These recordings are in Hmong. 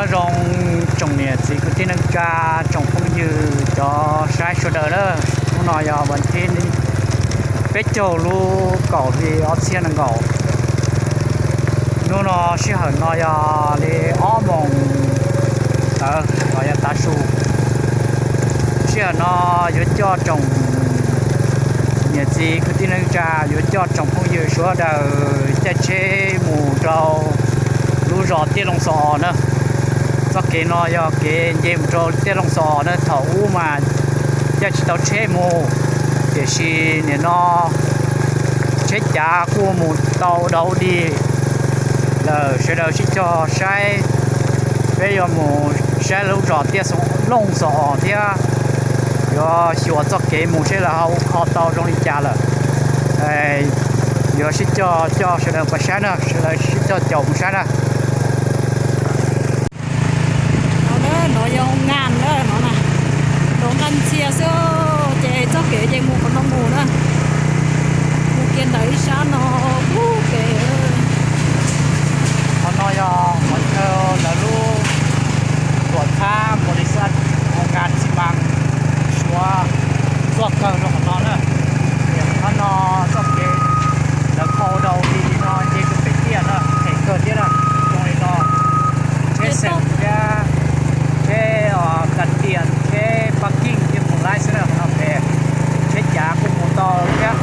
Nyob zoo tsoom niam txiv kwv tij neej tsa, tsoom phooj ywg cov saib sawv daws na. Hnub no yog vas thib peb caug lub kaum hli ob txhiab nees nkaum. Hnub no sij hawm no yog li ob moos tawm los yog tav su. Sij hawm no yuav coj tsoom niam txiv kwv tij neej tsa, yuav coj tsoom phooj ywg sawv daws caij tsheb mus rau lub zos Tiaj Looj Xos Os na. Txoj kev no yog kev nce mus rau Tiaj Looj Xos Os na, thaum ub mas caij tsis tau tsheb mus, tiam sis nim no tsheb cav kuj mus tau dau dig lawm. Sawv daws sib cog saib, peb yuav mus saib lub zos Tiaj Looj Xos Os thiab yuav xyuas txoj kev mus seb lawv ho ua kho tau zoo li cas lawm. Yuav sib cog coj sawv daws pais saib na, sawv daws sib cog caum mus saib na. No na, no yog hoo nkas na, no na, no nkas ntxhias xwb, ces txoj kev ces mus qhov no mus na, mus kiag ntawm ib sab no pub pem. Qhov no yog qhov chaw lawv lub tuam txhab npaum li xwb, hoo nkas xi mas suav txuag kawg rau qhov no na. Qhov no txoj kev lawv kho dau li no nce rau pem tiaj na, phem kawg thiab na. Zoo li no, tsheb xeem thiab tsheb kas tias tsheb parking thiaj mus laib xwb na, qhov no phem, tsheb cav kuj mus tau thiab.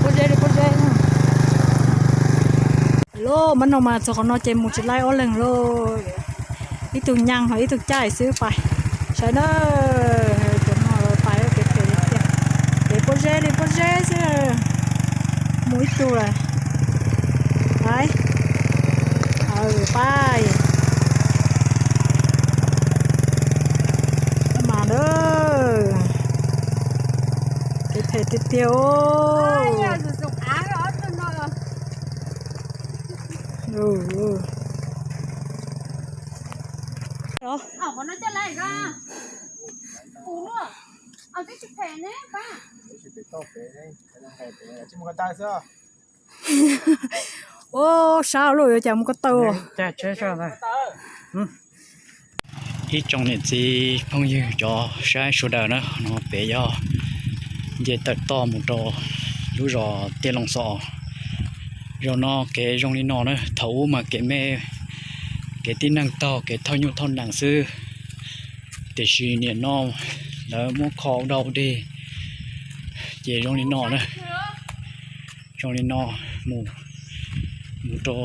Pob zeb li pob zeb. Lauj, mas no mas txog qhov no ces mus tsis laib ob leeg lauj. Ib tug nyees ho ib tug caij xwb pais. Saib na, cov no pais kev phem tiag, kev pob zeb li pob zeb xwb. Mus ib tug lawm. Pais, pais, mas na, kev phem tiag tiag. Ua, sab luaj yuav cas mus ko taw. Ib tsoom niam txiv phooj ywg cov saib sawv daws na, no pem yog nce tawm toj mus rau lub zos Tiaj Looj Xos. Zos no kev zoo li no na, thaum ub mas kev me, kev tib neeg taug kev thauj nyuj thauj nees xwb, tiam sis nim no lawv muab kho ua dau dig, ces zoo li no na. Zoo li no, mus, mus rau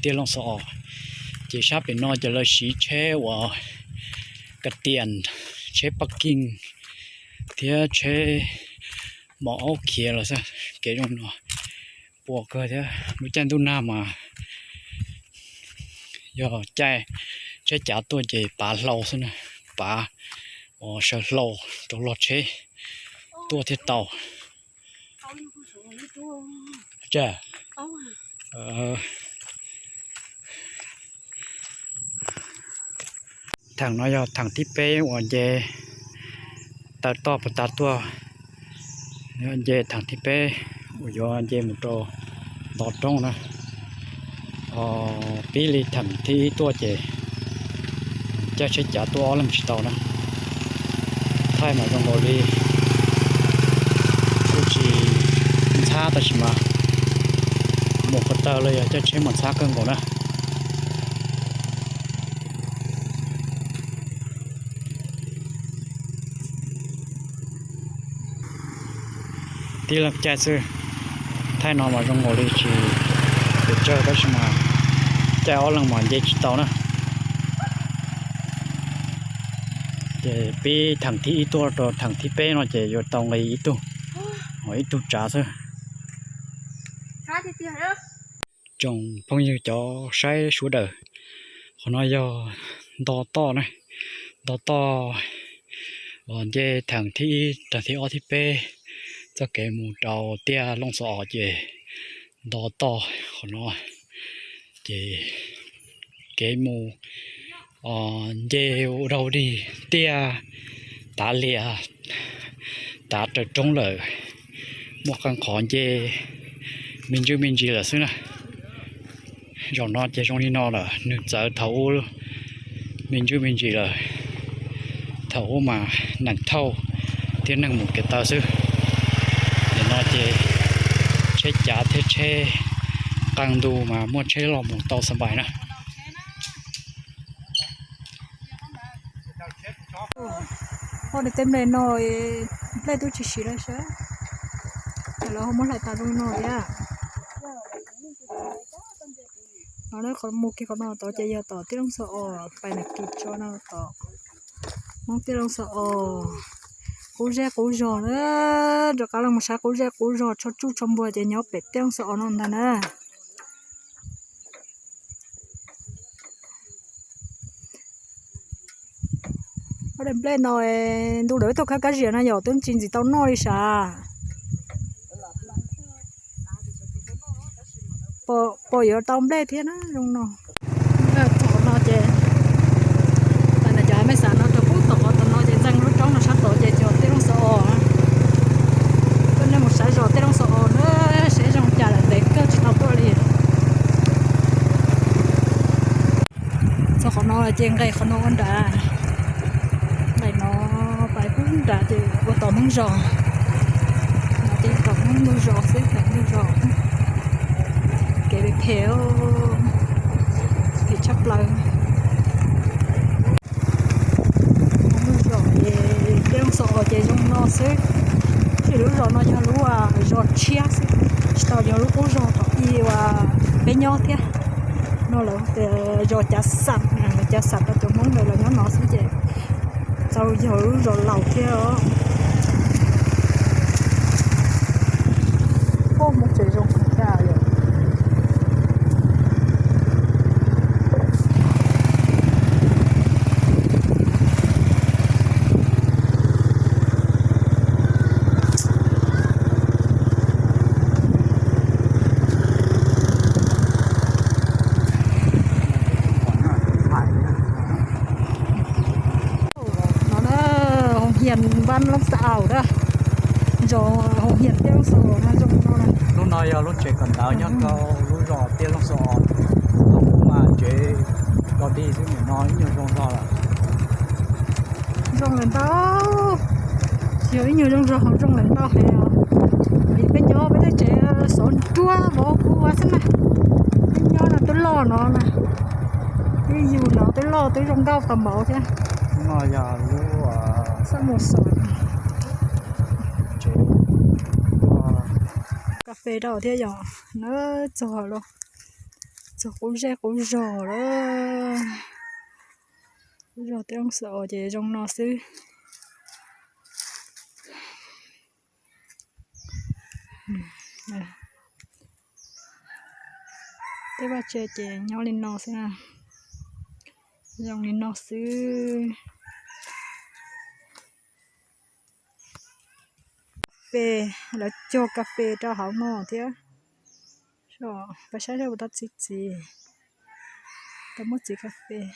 Tiaj Looj Xos Os, ces sab pem no ces lawv siv tsheb uas kas tias, tsheb parking thiab tsheb mos aub khiav los xwb. Kev zoo no puas kawg thiab, lub caij ntuj nag mas yog caij tsheb cav tuaj ces pav hlau xwb na, pav uas saw hlau rau log tsheb tuaj thiaj tau. Theem no yog theem thib peb uas nce taw toj puag ta tuaj, nce theem thib peb uas yuav nce mus rau nto roob na. Pib li theem thib ib tuaj ces caij tsheb cav tuaj ob leeg tsis tau na. Thaij mas zoo nkaus li kuj tsis ntxhab tab sis mas mus ko taw los yog caij tsheb mas ntxhab kawg nkaus na. Tib leeg caij xwb, thaij no mas zoo nkaus li tsis pes tsawg tab sis mas caij ob leeg mas nce tsis tau na. Ces pib theem thib ib tuaj rau theem thib peb no ces yuav tau nqi ib tug, ib tug tsav xwb. Tsoom phooj ywg cov saib sawv daws, qhov no yog nto toj na, nto toj uas nce theem thib ib, theem thib ob, thib peb, txoj kev mus rau Tiaj Looj Xos Os ces nto toj qhov no. Ces kev mus nce ua dau dig tiaj, tav lias, tav raws roob lawm, muaj qee qhov nce me ntsis me ntsis lawm xwb na. Zaum no ces zoo li no lawm, nws txawv thaum ub me ntsis me ntsis lawm. Thaum ub mas neeg thauj thiab neeg mus kev taw xwb. Nim no ces tsheb cav thiab tsheb qee ntu mas muaj tsheb los mus tau xab npais na. Ho tej nplej no, nplej twb tsis siv lawm sab, lawv ho muab hlais tas zoo no thiab. Qhov mus kiag qhov no tod ces yog tom Tiaj Looj Xo Os, pais ntawm kis tso no tod. Hmoob Tiaj Looj Xo Os, qub zej qub zog na, rov qab los mus saib qub zej qub zog, tsho tsuj tsho npua ces nyob pem Tiaj Looj Xo Os no ntag na. Daim nplej no ntu lawv ib tug khawb kab zias no yom, twb tsis ntxim tau noj li sav. Pom yuav tau nplej thiab na zoo no. Txog no ces, cov me xav no rau pub tom qhov tom no ces ntxees lub roob no sab tod ces cov Tiaj Looj Xo Os. Koj nej mus saib zos Tiaj Looj Xo Os na, saib zoo cas lawm ntev kawg tsis tau tuaj li. Txog qhov no ces nqes qhov no ua nrad, nqes no pais pub nrad ces ua tom Hmoob zos. No ces tom Hmoob ntug zos xwb, tom ntug zos. Kev phem, phem tshaj plaws. Lub zos ces Tiaj Looj Xo Os ces zoo no xwb. Tab sis lub zos no yog lub zos tshiab xwb, tsis tau yog lub qub zos thaum ub uas peb nyob thiab. No lawv tias zos Cav Xam, Cav Xam rau cov Hmoob ntawd los nyob no xwb ces txawm yog lub zos laus thiab os. Poj Hmoob tsev zoo thiab yom. No na, Hoo Hias Npab Looj Xab Aus na, zos Hoo Hias Tiaj Looj Xab Aus no zoo no na. Lub no yog lub tsev kawm ntawv nyob rau lub zos Tiaj Looj Xab Aus. Thaum ub mas tsev ko dig xwb, nim no ib nyuag zoo zog lawm. Zoo lawm ntau, tsis yog ib nyuag zoo zog, zoo lawm ntau heev os. Vim peb nyob peb tej tsev xov nruab vov kua xwb na. Peb nyob no twb loj no na, twb yug no twb loj twb zoo nkauj qas mauv thiab. Lub no yog lub xab mus xov tsev kas fes rau thiab yom. Na, txog lawm, txog qub zej qub zog lawm. Qub zog Tiaj Looj Xab Aus ces zoo no xwb. Tej vaj tse ces nyob li no xwb na, zoo li no xwb. Kas fes, lawv cog kas fes rau hauv no thiab. Peb saib seb puas tau txiv txiv, tau muaj txiv kas fes,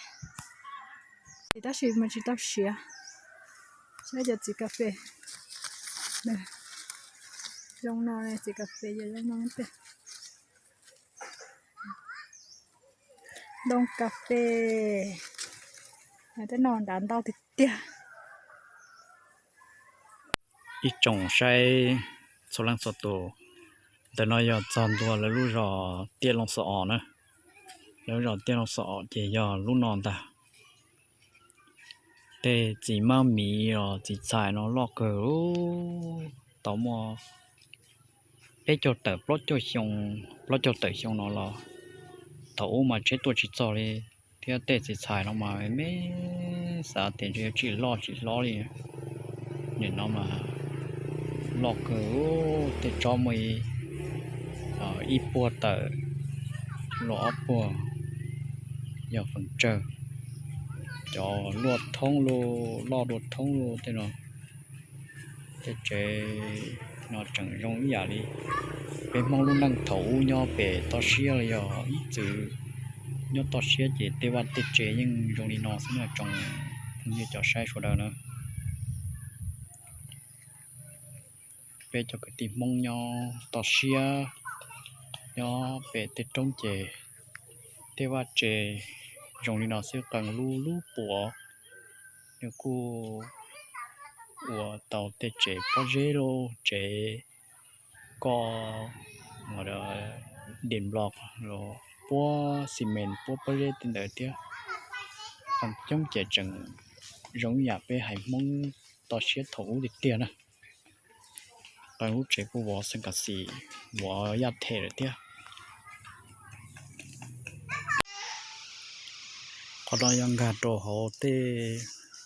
tab sis mas tsis tau siav. Saib cov txiv kas fes zoo no, txiv kas fes yog zoo no tiag. Ntoo kas fes, tej no nrad ntau tiag tiag. Ib tsoom saib txhua leej txhua tus, ntawm no yog txog ntua lawv lub zos Tiaj Looj Xab Os na. Lawv lub zos Tiaj Looj Xab Os ces yog lub no ntag. Tej txiv mab miv los txiv txhais no loj kawg, tau muaj peb caug tawm plaub caug xyoo, plaub caug tawm xyoo no los thaum ub mas tsheb tuaj tsis txog li, thiab tej txiv txhais no mas me xav tias ntshe yuav tsis loj tsis hlob li. Nim no mas loj kawg, tej tsob muaj ib puag tawm los ob puag, yog feem tsawg. Cov luaj thoob los loj dua thoob los tej no. Tej tsev no tseem zoo ib yam li peb Hmoob lub neej thaum ub nyob pem toj siab los yog ib txwm nyob toj siab ces tej vaj tej tsev yeej zoo li no xwb na tsoom phooj ywg cov saib sawv daws na. Peb cov kwv tij Hmoob nyob toj siab, nyob pem tej roob ces tej vaj tse zoo li no xwb, qee lub lub puav. Nws kuj ua tau tej tsev pob zeb los tsev koj, dej nplog los puab xi mes puab pob zeb tej ntawd thiab. Qee coob ces tseem zoo ib yam peb haiv Hmoob toj siab thaum ub tiag tiag na. Qee lub tsev kuj vov xeev kas xis, vov yaj them lawm thiab. Qhov no yog nkag rau hauv tej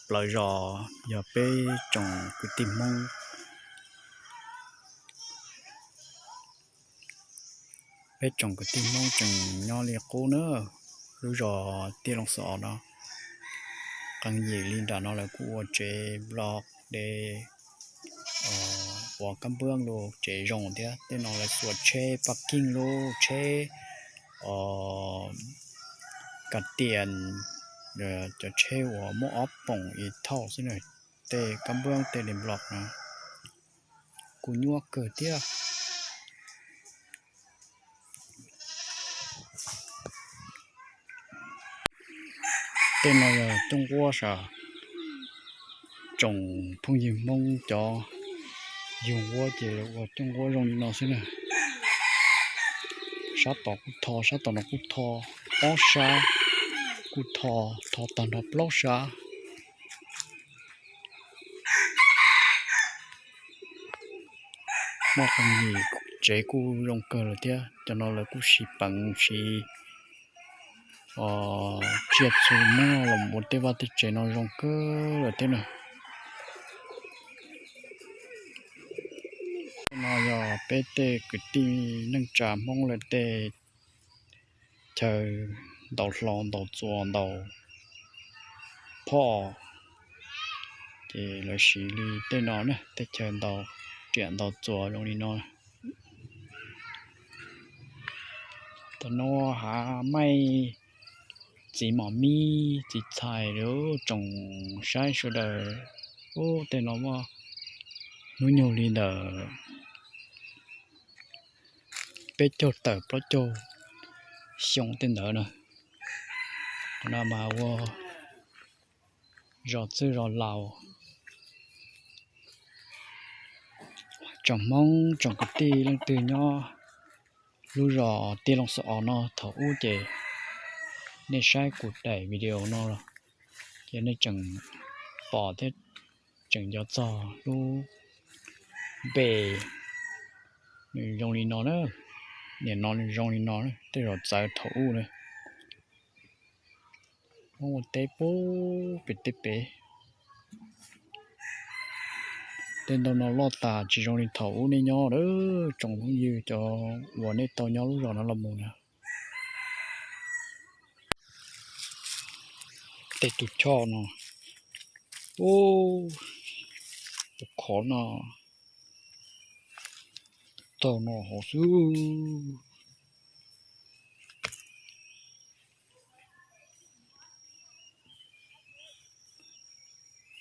plawv zos, yog peb tsoom kwv tij Hmoob, peb tsoom kwv tij Hmoob tseem nyob li qub na. Lub zos Tiaj Looj Xo Os no, qee yim li nram no lawv kuj ua tsev nplog de, ua kab npab lug tsev zoo thiab. Tej no lawv xuas tsheb paj kiej lub tsheb ka tias cov tsheb uas muaj ob poom ib thauj xwb na. Tej kab npab tej li nplog no kuj nyuaj kawg thiab. Tej no yog cooj nquab sav. Tsoom phooj ywg Hmoob cov yug nquab ces ua cooj nquab zoo li no xwb na. Sab tod kuj tho, sab tom no kuj tho, ob sab kuj tho, tho tag nrho plaub sab. Muaj qee yim tsev kuj zoo kawg lawm thiab. Cov no lawv kuj siv peev siv tsiaj txhu muab los ua tej vaj tej tsev no zoo kawg lawm thiab na. No yog peb tej kwv tij neej tsa Hmoob lawv tej chaw ntaus hlau ntaus txuas ntaus phoj, ces lawv siv li tej no na, tej chaw ntaus riam ntaus txuas zoo li no. Tam no hav maij txiv mos mib txiv txhais lawv tsoom saib sawv daws. Ub, tej no muaj hnub nyoog li ntawm peb caug tawm plaub caug xyoo tej ntawd na. Qhov no mas ua zos txwj zos laus, tsoom Hmoob tsoom kwv tij leej twg nyob lub zos Tiaj Looj Xo Os no thaum ub ces nej saib kuv daim video no los ces nej tseem pom thiab tseem nco txog lub npe nws zoo li no na. Nim no nws zoo li no, tej zaum txawv thaum ub na. Hmoob ua teb pub pem tej pem. Tej ntoo no loj tas tsis zoo li thaum ub nej nyob lawm tsoom phooj ywg cov uas nej tau nyob lub zos no los mus na. Tej tus choj no, ub, tus qhov no, tau no hov xwb.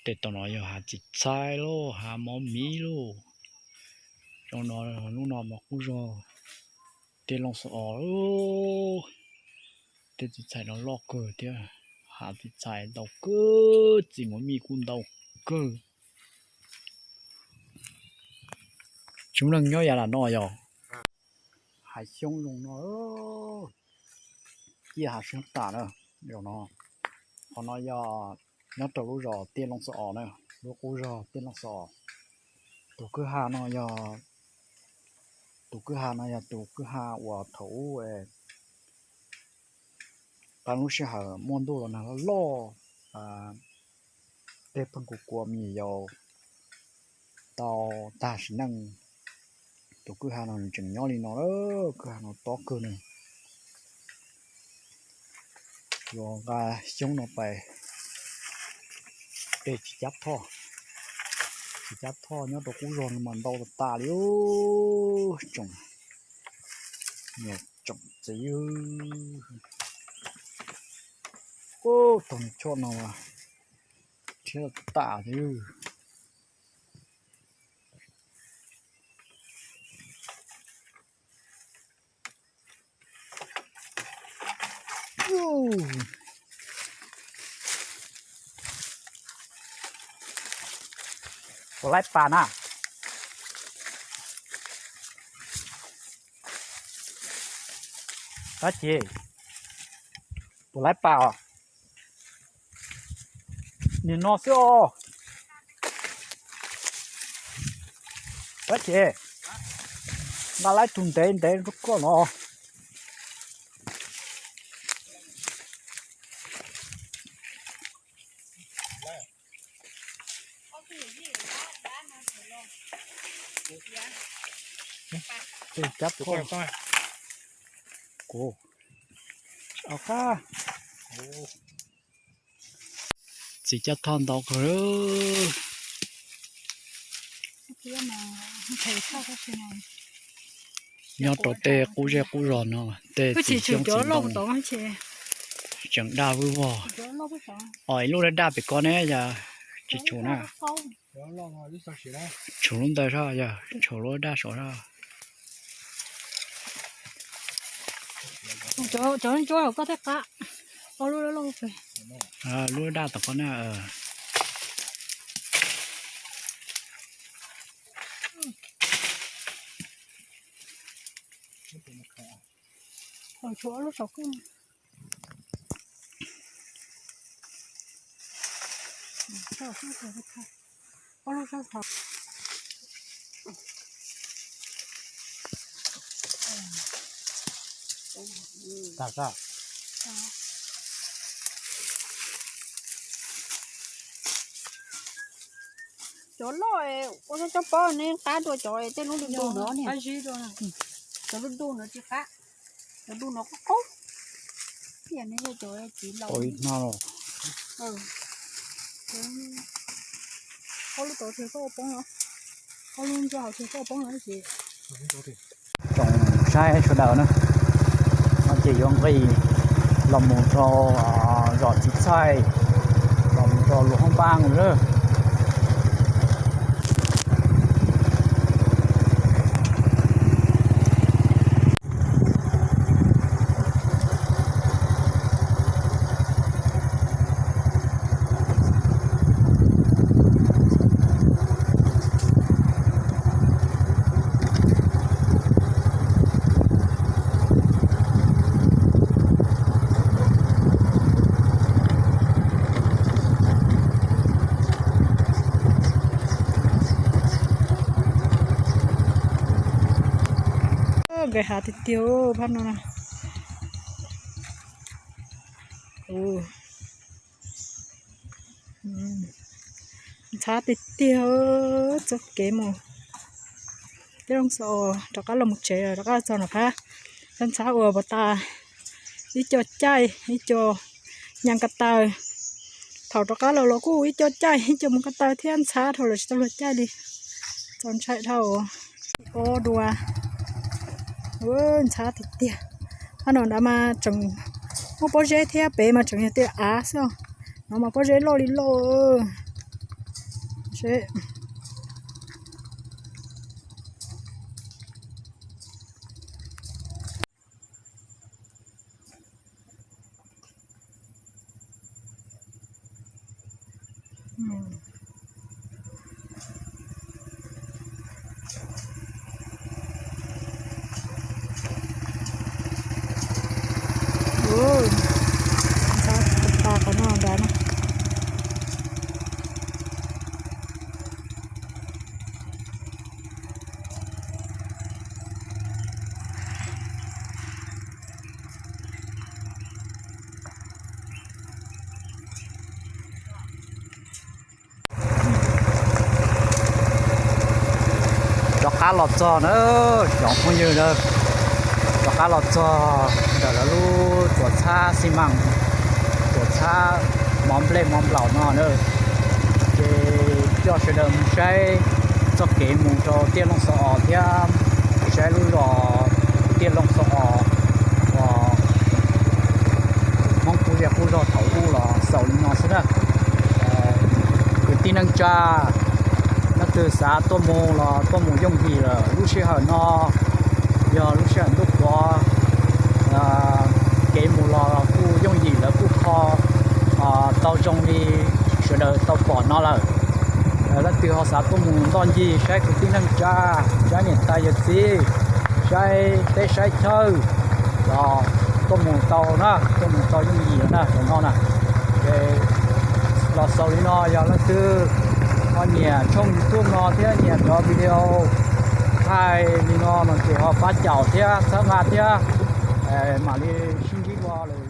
Tej tau no yog hav txiv txhais lauj, hav mov miv lauj. Zoo no hnub no mas kuj zog Tiaj Looj Xo Os, tej txiv txhais no loj kawg thiab. Hav txiv txhais ntau kawg, txiv mov miv kuj ntau kawg. Tsis muaj neeg nyob yav lam no yog hav xyoob zoo no, ciaj hav xyoob tas na. Zaum no, qhov no yog nyob rau lub zos Tiaj Looj Xo Os na, lub qub zog Tiaj Looj Xo Os. Tus kwj ha no yog, tus kwj ha no yog tus kwj ha uas thaum ub qee lub sij hawm muaj ntuj los nag loj loj, tej pheej kuv kua me nyuam yaus tau tag sim neej. Tus kwj ha no nws tseem nyob li no, kwj ha no tob kawg ne. Yuav nqa xyoob no pais, tej tsis cab thoj, tsis cab thoj nyob rau qub zog no mas ntau tas tas li tsoom, tsoom txiv. Ub, tog nws choj no mas rhiab tas thiab. Puas laib pas na? Dab tsi? Puas laib pas os? Nim no xwb os. Dab tsi? Nqa laib tus ntev ntev rau koj no. Txiv cab thoj ntau kawg. Nyob rau tej qub zej qub zos no, tej txiv xyoob txiv ntoo, tseem daj vwj vog. Os, ib lub daj daj pem ko ne, yog tsis tshum na. Tshum lub ntawd soj, yog tshum lub daj saud soj. Cov ntsuab hauv koj thiaj qab. Ob lub loj loj pem. Lub daj tom ko na. Tshuav ob lub saum koj. Cov loj ua cov pob ne qab dua cov tej lub du du no, qab zib dua. Cov du du no tsis qab, cov du no qub qub. Tiam ne yog cov txiv laus. Ob lub tod tsis koj ua poob, ob lub ntsuab hauv tsis koj ua poob no tab sis. Tsoom saib sawv daws na, no ces yuav nqis los mus rau zos txiv txhaij, los mus rau luag hoob npab lawm. Nqis hav tiag tiag phab no na. Ntxhab tiag tiag, txoj kev mus Tij Looj Xo Os, rov qab los mus tsev, rov qab txog nram phab ntxhab uas puag ta ib co caij ib co nqa ko taw. Thaum rov qab los los kuj ib co caij ib co mus ko taw thiab ntxhab dhau lawm tsis tau luag caij li. Txaus ntshai dhau. Ob dua, ntxhab tiag tiag. Phab no ntawd mas tseem muaj pob zeb thiab, pem mas tseem yog tej av xwb. No mas pob zeb loj li loj. Ntxhab tas qhov no nrad na. Rov qab los txog na, cov phooj ywg na, rov qab los txog ntawm lawv lub tuam txhab xi mas, tuam txhab mov nplej mov nplaum no na. Ces coj sawv daws mus saib txoj kev mus rau Tiaj Looj Xo Os thiab saib lub zos Tiaj Looj Xo Os uas Hmoob qub zej qub zog thaum ub los xaus li no xwb na. Kwv tij neej tsa, leej twg xav tuaj mus los tuaj mus yooj yim lawm. Lub sij hawm no yog lub sij hawm ntuj qhuav, kev mus los kuj yooj ho tau zoo li sawv daws tau pom no lawm. Leej twg ho xav tuaj mus ntoj ncig saib kwv tij neej tsa, saib niam tais yawm txiv, saib teb saib chaw los tuaj mus tau na, tuaj mus tau yooj yim na, tam no na. Ces los xaus li no, yog leej twg ho nyiam tshooj YouTube no thiab nyiam cov video hais li no no ces ho pab caum thiab txhawb nqa thiab, mam li sib ntsib dua lwm